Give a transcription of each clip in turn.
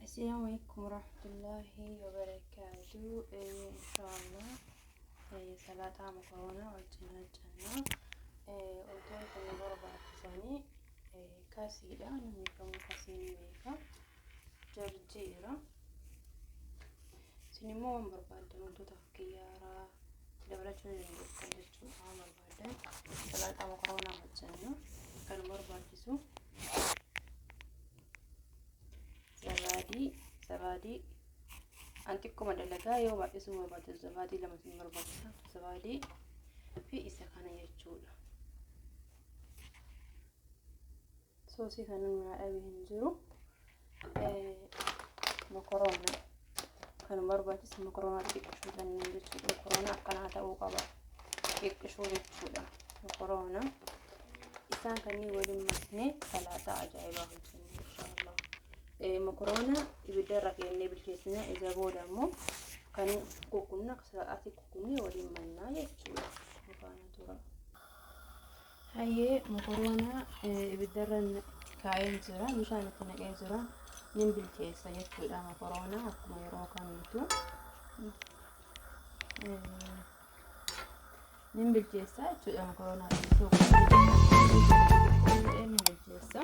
Assalamu alaikum warahmatullahi wabarakatuh. Inshallah salaaxaa makaroonaa wajjin hojjenna. Wantoonni nu barbaachisanii kasiidha. Namni kamuu kasii ni beeka. Jarjiira. Isin immoo waan barbaaddan wantoota akka kiyyaaraa itti dabalachuu ni dandeessan jechuudha. Waan barbaaddan salaaxaa makaroonaa hojjenna. Kan nu barbaachisu Zabaadii, zabaadii an xiqquma dalagaa yoo baay'isuu barbaadde zabaadii lama isin barbaachisa. Zabaadii fi isa kana jechuudha. Soosii kana naa dhabe hin jiru. Mokoroona kan barbaachisu mokoroonaa xixiqqishuu kanneen jechuudha. Mokoroonaa akkanaa ta'uu qaba. Xixiqqishuu jechuudha. Mokoroona. Isaan kanneen waliin maknee salaaxaa ajaa'ibaa hojjenna inshaallah. Mokoroona ibidda irra keennee bilcheessina isa booda immoo kan kukkunna akka salaaxaatti kukkunnee waliin mannaa jechuudha. Faana tura. Hayyee mokoroona ibidda irra kaa'een jira bishaan itti naqee jira nin bilcheessa jechuudha mokoroona akkuma yeroo kamiitu. Nin bilcheessa jechuudha makaroonaa nin bilcheessa.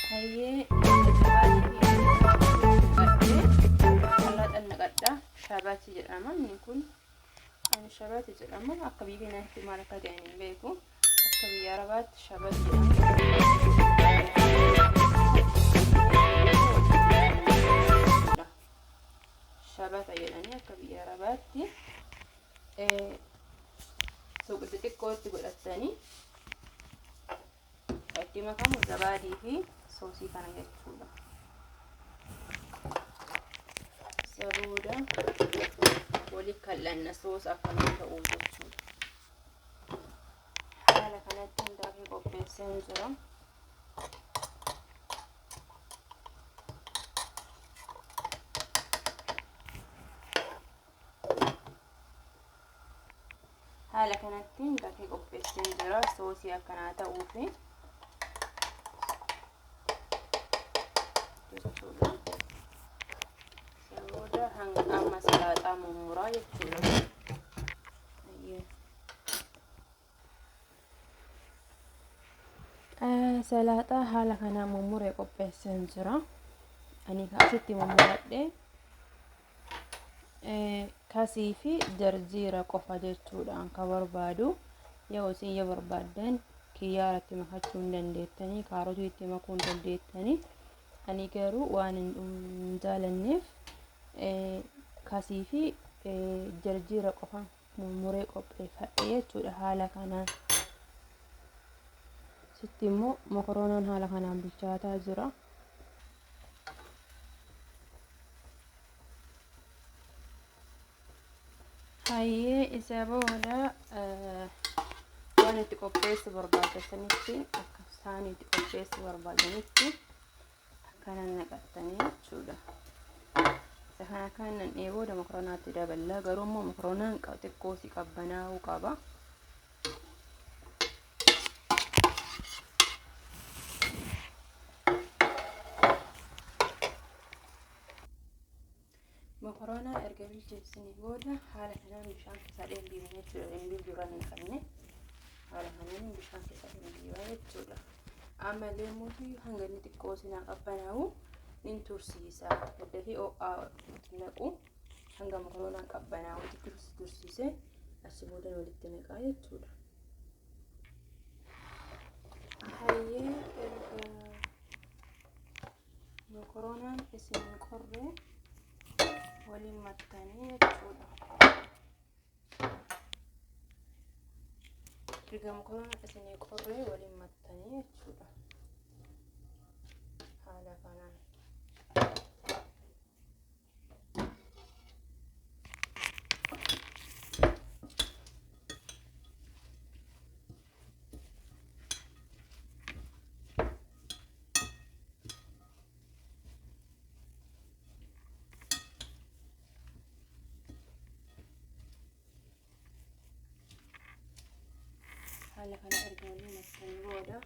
Hayyee naqadha shabati jedhama inni kun ani shabati jedhama akka biyya keenyaatti maal akka ta'e hin beeku. Akka biyya Arabaatti shabat jedhama. Shabata jedhanii akka biyya Arabaatti suuqii xixiqqootti godhatanii itti makamu zabaadii fi soosii kana jechuudha. Isa booda wali kal'anna soosa akkanaa ta'uu jechuudha. Haala kanatti daakee qopheesseen jira. Haala kanatti daakee qopheesseen jira. Soosii akkanaa ta'uufi jechuudha. Isa booda hanga amma salaaxaa mummuraa jechuudha. Salaaxaa haala kanaan mummuree qopheesseen jira. Ani asitti mummuradhe kasii fi jarjiira qofa jechuudhaan ka barbaadu. Yoo isin yoo barbaaddan kiyyaara itti makachuu hin dandeettanii, kaarotii itti makuu hin dandeettanii. Ani garuu waan hin jaalanneef kasii fi jarjiira qofa mummuree qopheeffadhe jechuudha haala kanaan. Sitti immoo mokoroonaan haala kanaan bilchaataa jira. Hayyee isa booda waan itti qopheessuu barbaaddatanitti akka saanii itti qopheessuu barbaadanitti akkana naqattanii jechuudha. Isa kana kan naqnee booda mokoronaatti daballa. Garuu immoo mokoronaan xiqqoo si qabbanaa'uu qaba. Mokoronaa erga bilcheessinee booda haala kanaan bishaan keessaa dhimbiibna jechuudha. Dhimbiib duraan naqanne haala kanaan bishaan keessaa dhimbiibaa jechuudha. Ammallee immoo hanga inni xiqqoo sinaa qabbanaa'u nin tursiisa. Daddafee ho'aa naqu hanga mokoronaan qabbanaa'utti tursiise achi booda walitti naqaa jechuudha. Hayyee erga Mokoroonaan isin qorre waliin maktanii jechuudha. Erga mokoroonaan isin qorre waliin maktanii jechuudha. Haala kanaan. Haala kana erga waliin maktanii booda,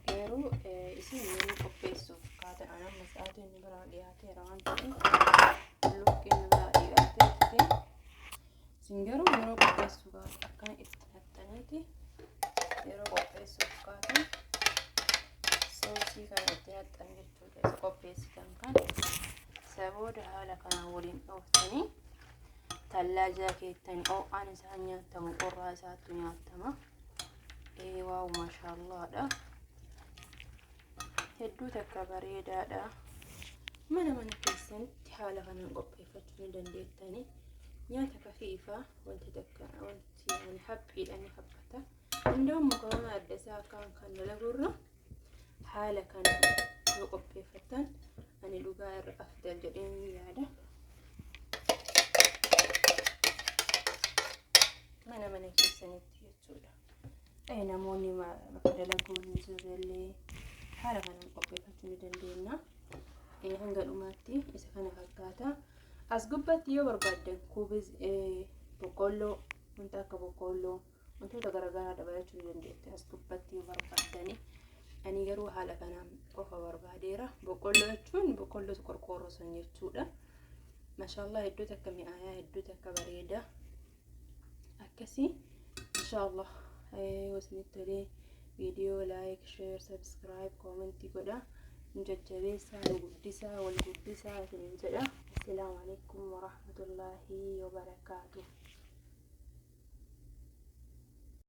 garuu isin yeroo qopheessuuf kaatan, an amma sa'aatiin nu biraa dhiyaateera waan ta'eef, bulluqqii nu biraa dhiyaateetti, isin garuu yeroo qopheessuu kaatan akkana itti naqxaniiti, yeroo qopheessuuf kaatan soosii kana itti naqxan jechuudha. Isa qopheessitan kan isa booda haala kanaan waliin dhooftanii tallaajaa keettanii, ho'aan isaa nyaatamu, qorraa isaattu nyaatama. Wow, maashaallaadha, hedduu takka bareedaadha. Mana mana keessanitti haala kanaan qopheeffachuu ni dandeettanii. Nyaata kafiifaa, wanti takka wanti yani haphiidha, ni haphata. Inda'uun makaroona adda isaa akkaan kan dalagurra haala kana yoo qopheeffattan ani dhugaa irra afdal jedheen yaada. Mana mana keessanitti jechuudha. Namoonni bakka dalaguun hin jirrellee haala kanaan qopheeffachuu ni dandeenya. Hanga dhumaatti isa kana fakkaata. As gubbaatti yoo barbaaddan kuubis, boqqoolloo, wanta akka boqqoolloo, wantoota garaagaraa dabalachuu ni dandeettu as gubbatti yoo barbaaddani. Ani garuu haala kanaan qofa barbaadeera. Boqqoolloo jechuun boqqoolloo qorqoorroo sun jechuudha. Maashaallah, hedduu takka mi'aayaa, hedduu takka bareeda. Akkasii inshaallah yoo isinitti tolee, viidiyoo like, share, subscribe, comment godha. Nu jajjabeessaa, nu guddisaa, wal guddisaa isiniin jedha. Assalaamu alaikum warahmatullaahi wabarakaatuh.